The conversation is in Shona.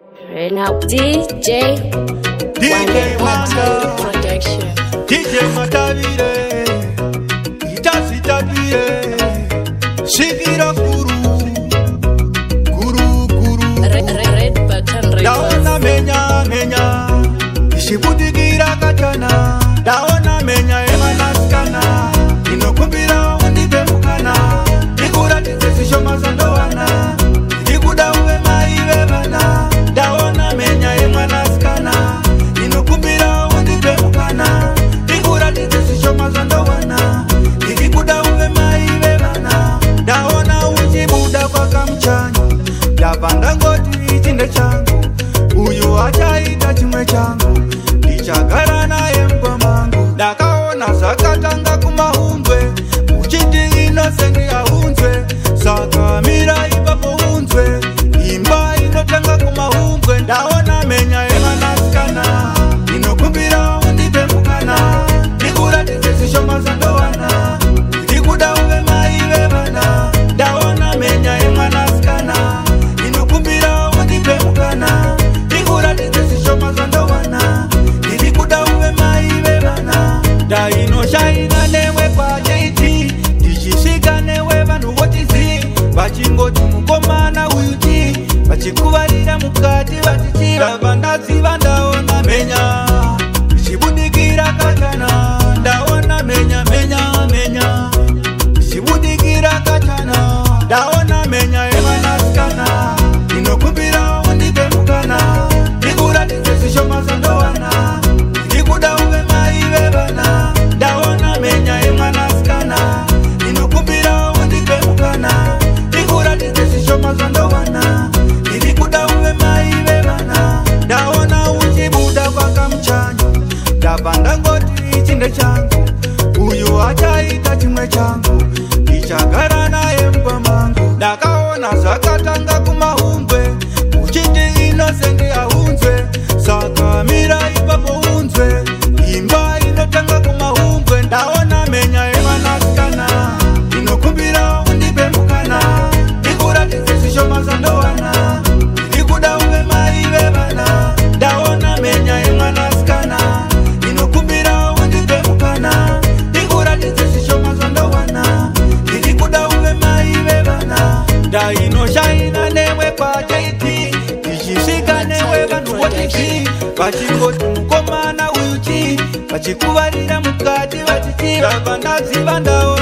Right now, DJ DJ Wanda, Production. DJ Matavire, Itasitapire, Shikira Guru, Guru Guru. Red, Red Button Records. Ndaona menya menya, ichibudikira kachana. Ndaona menya yemanasikana, inokumbira undipe mukana, ndikuratidze zvishoma zvandowana, ndikuda uve mai vevana. Ndaona menya yemwanasikana, inokumbira undipe mukana, ndikuratidze zvishoma zvandowana, ndikuda uve mai vevana. Ndaona uchibuda kwakamuchanya, ndabva ndangoti ichi ndechangu, uyu achaita chimwe changu, ndichagara naye mumba mangu. Ndakaona zvakatanga kumahumbwe, uchiti Innocent aunzwe, saka mira ipapo unzwe, imba inotanga kumahumbwe. Ndaona menya yemanasikana, inokumbira undipe mukana, ndikuratidze zvishoma zvandowana, ndikuda uve mai vevana. Ndaona menya yemwanasikana, inokumbira undipe mukana, ndikuratidze zvishoma zvandowana, ndikuda uve mai vevana. Ndainoshaina newe kwacheiti, ndichisvika newe vanhu votizi, vachingoti mukomana uyu chi, vachikuvarira mukati vachichira. Vandaziva ndaona menya ichibudikira kachana, ndaona menya menya menya ichibudikira kachana. Ndaona menya yemwanasikana, inokumbira undipe mukana, ndikuratidze zvishoma zvandowana, ndikuda uve mai vevana. Ndaona menya yemwanasikana, inokumbira undipe mukana, ndikuratidze zvishoma zvandowana, ndikuda uve mai vevana. Ndaona uchibuda kwakamuchanya, ndabva ndangoti ichi ndechangu, uyu achaita chimwe changu, ndichagara naye mumba mangu. Ndakaona zvakatanga kumahumbwe, uchiti Innocent aunzwe, saka mira ipapo unzwe, imba inotanga kumahumbwe. Ndaona menya yemwanasikana, inokumbira undipe mukana, ndikuratidze zvishoma zvandowana, ndikuda uve mai vevana. Ndaona menya yemwanasikana, inokumbira undipe mukana, ndikuratidze zvishoma zvandowana, ndikuda uve mai vevana. Ndainoshaina newe kwacheiti, ndichisvika newe vanhu votizi, vachingoti mukomana uyu chi, vachikuvarira mukati vachichira. Vandaziva ndaona